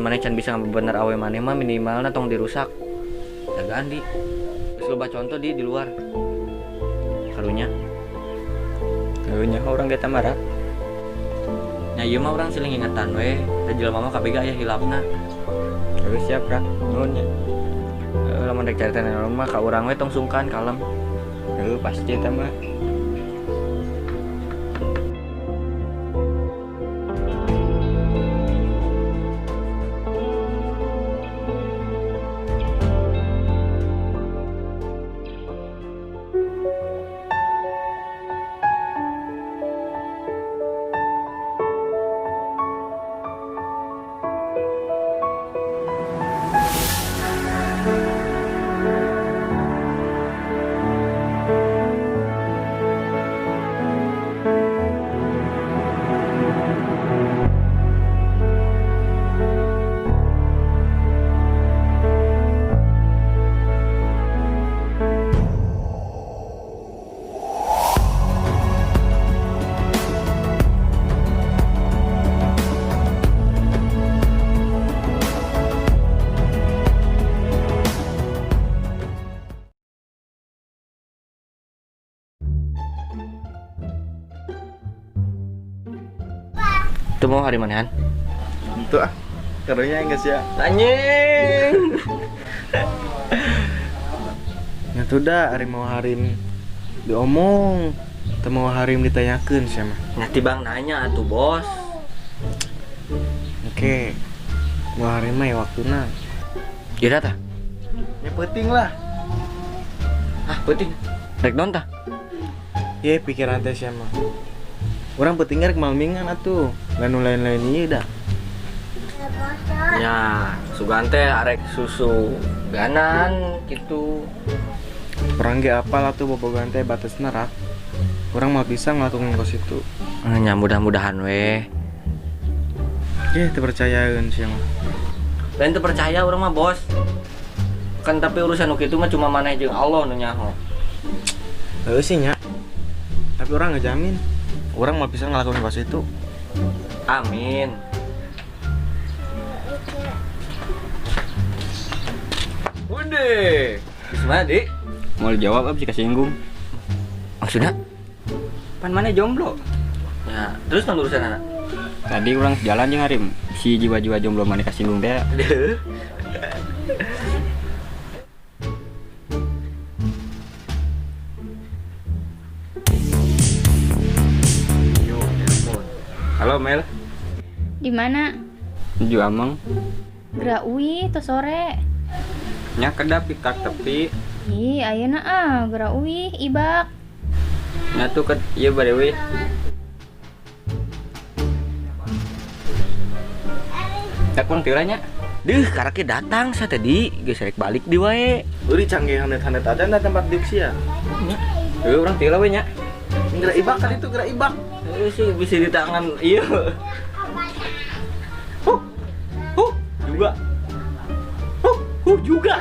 maneh can bisa ngabener awe maneh mah minimalna tong dirusak. Jagaan di. Geus loba contoh di luar. Karunya. Heuh nya urang ge tamara. Nya ieu mah urang siling ingetan we, da jelema mah kabeh ge aya hilapna. Heuh siap rak, nuhun nya. Lamun rek carita naon mah ka urang we tong sungkan kalem. Heuh pasti eta mah. Itu mau hari manehan? Itu ah, karunya enggak sih ya? Anjing. Ya tuh dah, hari mau harim diomong, teu mau harim ditanyakeun sia mah. Nanti bang nanya atuh bos. Oke, mau harim mah ya waktuna. Ira tah? Ya penting lah. Ah penting. Rek naon tah? Ye pikiran teh sia mah. Urang penting rek malmingan atuh. Lain lain-lain ieu dah. Ya, sugan teh arek susu ganan gitu. Urang ge apal atuh bobogohan teh batasna rak. Urang mah bisa ngelakuin kos itu. Nya mudah-mudahan weh. Ye teu percayaeun sia mah. Lain teu percaya urang mah bos. Kan tapi urusan nu kitu mah cuma maneh jeung Allah nu nyaho. Heuh sih nya. Tapi urang ngejamin urang mah bisa ngelakuin kos itu. Amin. Udah, gimana dik? Mau dijawab apa sih kasinggung? Maksudnya? Pan mana jomblo? Ya, terus kan urusan anak? Tadi orang jalan jeung Harim, si jiwa-jiwa jomblo mana kasinggung teh. Yo, telepon. Halo Mel. Di mana? Ju ameng. Gerak uwi tuh sore. Nya kedap pikak tepi. Ih, ayeuna ah gerak uwi ibak. Nya tuh ket ieu bade uwi. Tak kurang tiranya. Duh, karake datang sa tadi, geus rek balik di wae. Euy canggih hanet-hanet aja na tempat diuk sia. Nya. Heuh urang tila we nya. Gerak ibak kan itu gerak ibak. Heuh sih bisa di tangan ieu. Huh. Huh, juga. Huh, huh juga.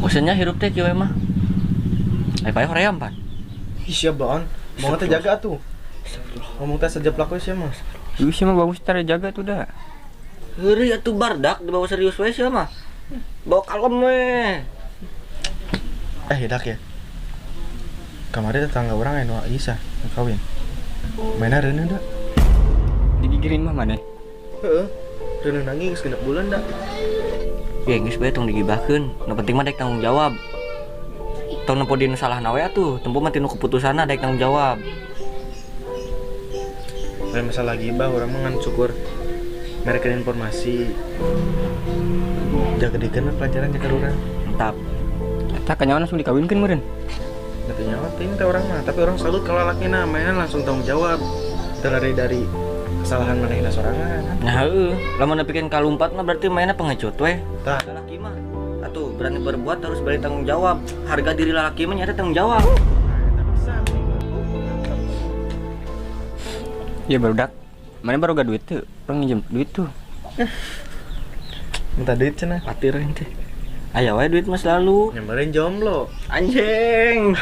Bosannya hirup teh kieu mah. Ai pae hoream pan. Ih sia baon. Mau teh jaga atuh. Ngomong teh sejeplak we sia mah. Ieu sia mah bagus tara jaga tuh dah. Heureuy atuh bardak dibawa serius we sia mah. Bawa kalem we. Hidak ya. Kamari tetangga urang anu Aisyah kawin. Mainna reuneuh da. Digigirin mah maneh. Heeh. Reuneuh nangis geus 6 bulan da. Ya geus bae tong digibahkeun. Nu penting mah daek tanggung jawab. Tong nempo dinu salahna we atuh, tempo mah tinu keputusanna daek tanggung jawab. Lain masalah gibah urang mah ngan syukur mereka informasi. Jaga dikeun pelajaran jaga urang. Mantap. Eta kanyawan langsung dikawinkeun meureun. Da teu nyawa teuing teh urang mah, tapi urang salut kalau lalakina mainan langsung tanggung jawab. Teu lari dari kesalahan manehna sorangan. Nah heueuh, lamun nepikeun ka lumpat mah berarti mainna pengecut we. Tah. Lalaki mah atuh berani berbuat harus berani tanggung jawab. Harga diri lalaki mah nyata tanggung jawab. Ya barudak. Mana baru gak duit tuh? Orang nginjem duit tuh. Minta duit cenah. Patir ente. Aya wae duit mah selalu. Nyamperin jomblo. Anjing.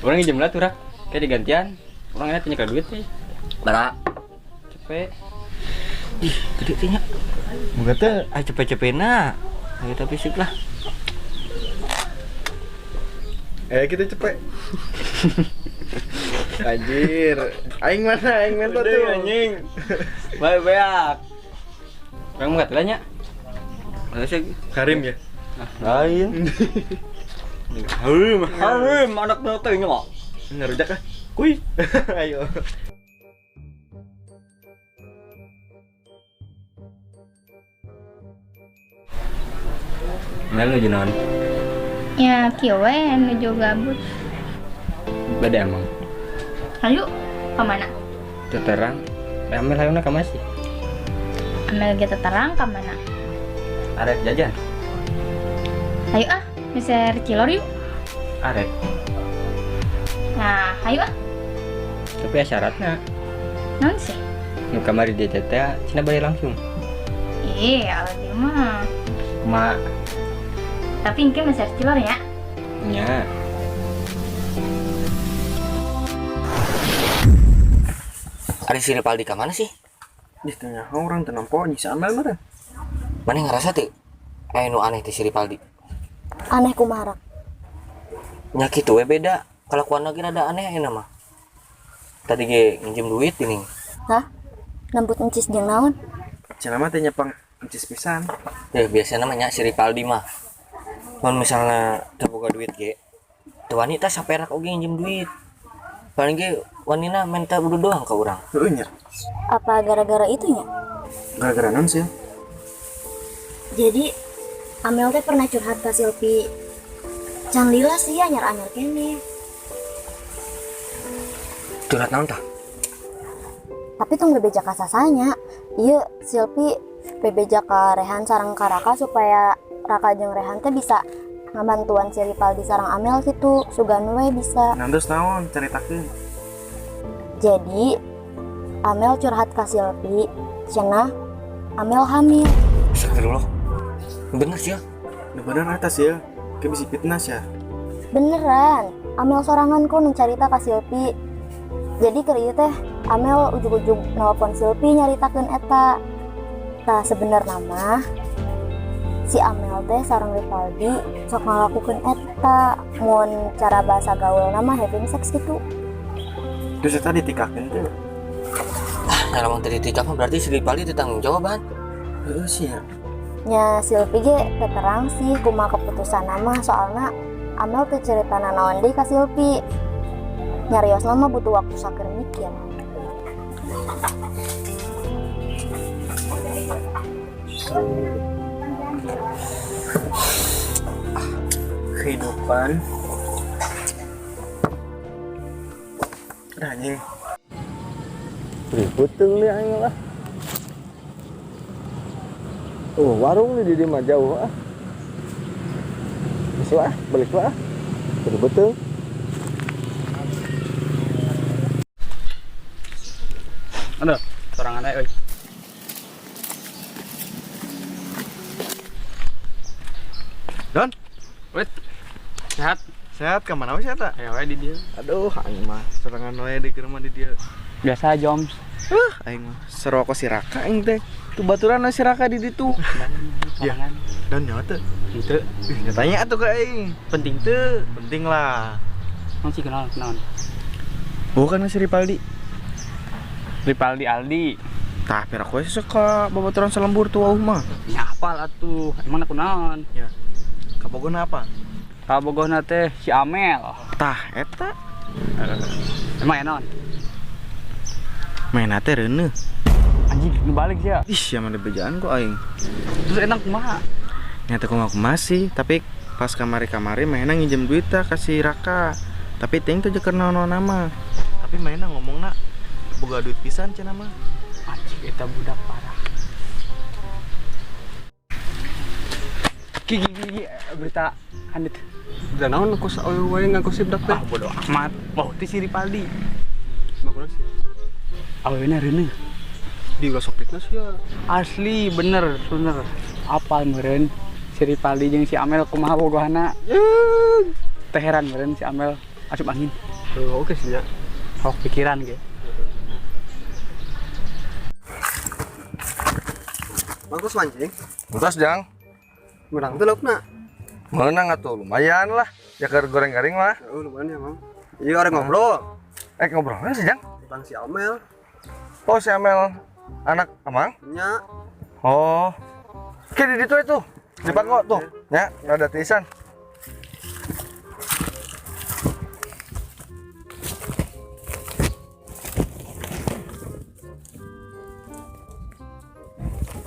Orang nginjem lah tuh rak. Kayak digantian. Orang enak punya duit sih. Bara. Cepet. Ih, gede teh nya. Boga teh ah cepet-cepetna. Ayo tapi sip lah. Kita cepet. Anjir. Aing mana? Aing minta tuh anjing. Bae beak. Orang mau katanya. Karim ya? Lain. Harim, harim anak teh nya. Ngerujak ah. Kuy. Ayo. Mel nuju naon? Ya kieu we nuju gabut. Beda emang. Ayo, ka mana? Teu terang. Amel hayangna ka mana sih? Amel ge teu terang ka mana? Arek jajan. Ayo ah, meser cilor yuk. Arek. Nah, ayo ah. Tapi ya syaratnya. Naon sih? Nu kamari di teh cenah balik langsung. Ih, aldi mah. Ma. Tapi engke meser cilor ya. Nya. Ari si Ripaldi ka mana sih? Di tengah orang teu nempo nyiksa Amel meureun. Maneh ngarasa teu aya nu aneh teh si Ripaldi? Aneh kumaha? Nya kitu we beda. Kalakuan lagi rada aneh ayeuna mah. Tadi ge nginjem duit ini. Hah? Nembut encis jeung naon? Cenah mah teh nyepang encis pisan. Ya biasana mah nya si Ripaldi mah. Mun misalna teu boga duit ge, Teu wani tah saperak oge nginjem duit. Paling ge wanina minta udud doang ka urang. Heueuh nya. Apa gara-gara itunya? Gara-gara naon sih? Jadi Amel teh pernah curhat ke Silpi. Can lila sih ya anyar-anyar kene. Curhat naon tah? Tapi tong bebeja ka sasanya. Ieu Silpi bebeja ka Rehan sareng ka Raka supaya Raka jeung Rehan teh bisa ngabantuan si Ripaldi sareng Amel gitu. Sugan we bisa. Nah, terus naon caritakeun? Jadi Amel curhat ka Silpi, cenah Amel hamil. Astagfirullah. Bener sih ya. Nu bener eta sih ya. Ke bisi fitnah sih ya. Beneran, Amel sorangan kok nu carita ka Silpi. Jadi keur ieu teh Amel ujug-ujug nelpon Silpi nyaritakeun eta. Tah sebenarna mah si Amel teh sareng Ripaldi sok ngalakukeun eta mun cara bahasa gaulna mah having sex gitu. Terus eta ditikakeun teh. Ah, nah lamun teu ditikah mah berarti si Ripaldi teu tanggung jawaban. Heeh sih ya. Nya Silpi ge teu terang sih kumaha keputusanna mah soalna Amel teu carita nanaon deui ka Silpi. Nyariosna mah butuh waktu saker mikir. Kehidupan. Udah anjing. Ribut tuh beli aing lah. Oh, warung nih di mah jauh ah. Bisa ah, balik lah. Ribut tuh. Aduh, sorangan aja euy. Don, Wait. Sehat? Sehat ka mana we sia eta? Ayo we di dieu. Aduh, aing mah sorangan we di rumah di dieu. Biasa Joms. Aing mah seroko si Raka aing teh. Tuh baturan si Raka di ditu. Sorangan. Don nyawa teu? Henteu. Ih, nya tanya atuh ka aing. Penting teu. Penting lah. Naon sih kenal naon? Bukan si Ripaldi. Ripaldi Aldi. Tah, pira kowe sih ka babaturan salembur tuh wauh mah. Nya apal atuh. Emang aku naon? Ya. Kabogona apa? Kabogona teh si Amel. Tah, eta. Emang ya naon? Main teh reuneuh. Anjing, nu balik sia. Ih, sia mah bejaan kok aing. Terus enak kumaha? Nya teh kumaha kumaha sih, tapi pas kamari-kamari mainna nginjem duit tah ka si Raka. Tapi teuing teh jeung naon-naon mah. Tapi mainna ngomongna boga duit pisan cenah mah. Anjing eta budak parah. Gigi gigi berita handit. Udah naon aku saeuy wae ngagosip dak teh. Ah bodoh amat. Wah, teh si Ripaldi. Bagus sih. Awewena reuneuh. Di gosok fitnah sih ya. Asli bener, bener. Apal meureun si Ripaldi jeung si Amel kumaha bogohana. Teh heran meureun si Amel asup angin. Oh, oke sih ya. Sok pikiran ge. Bagus mancing. Entos, Jang. Menang tuh laukna. Menang atuh lumayan lah. Ya keur goreng garing lah. Oh, lumayan ya, Mang. Iya, orang ngobrol. Ngobrolnya sih, Jang. Tentang si Amel. Oh, si Amel anak Amang? Nya. Oh. Oke, di ditu itu. Di pangko tuh. Ya, rada tiisan.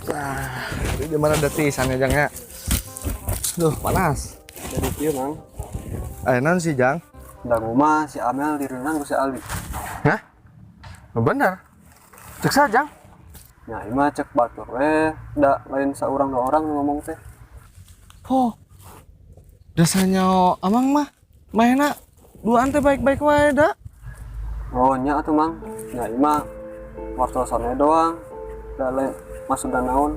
Nah, ini gimana ada tiisan ya, Jang ya? Duh, panas. Jadi kieu, Mang. Naon sih, Jang? Da rumah si Amel direnang ku si Aldi. Hah? Bener. Cek saja, Jang. Nah, ieu mah cek batur we, da lain saurang dua orang ngomong teh. Oh. Dasarnya Amang mah mainna duaan teh baik-baik wae da. Oh, nya atuh, Mang. Nya ieu mah wartosan doang. Da lain masuk da naon.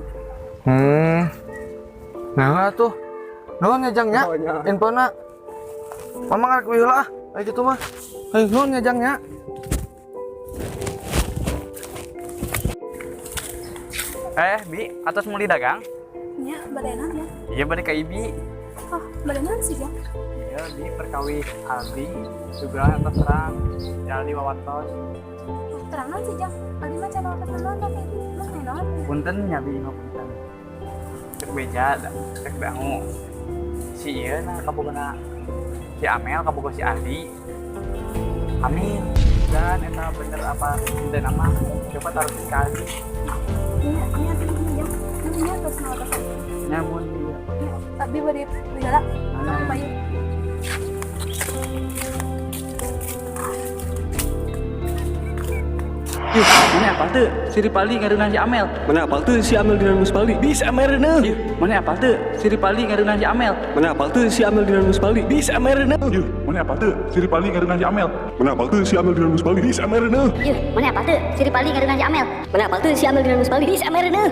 Nah atuh. Nuhun ya, Jang nya. Oh, nya. Infona. Mamang arek heula ah. Ayo kitu mah. Ayo nuhun ya, Jang nya. Bi, atas mulai dagang? Nya, badenan ya. Iya, bade ka Ibi. Oh, badenan sih, Jang. Iya, Bi, perkawis Aldi, juga atas terang, Aldi wawatos. Oh, terangan sih, Jang. Aldi mah can wawatos naon tapi mah naon. Punten nya Bi, mah punten. Cek beja, cek dangu. Si ieu na kabogana Si Amel kabogoh si Aldi. Amin. Dan eta bener apa henteu nama? Coba taruhin ke Aldi. Nya, nya teh jang. Nya terus ngawartosan. Nya mun iya. Nya, abi bade heula. Sampai payun. Yuh, mana apal teu? Si Ripaldi ngareunah si Amel. Mana apal teu si Amel dina Muspaldi? Bisa mereuneuh. Yuh, mana apal teu? Si Ripaldi ngareunah si Amel. Mana apal teu si Amel dina Muspaldi? Bisa mereuneuh. Yuh, mana apal teu? Si Ripaldi ngareunah si Amel. Mana apal teu si Amel dina Muspaldi? Bisa mereuneuh. Yuh, mana apal teu? Si Ripaldi ngareunah si Amel. Mana apal teu si Amel dina Muspaldi? Bisa mereuneuh.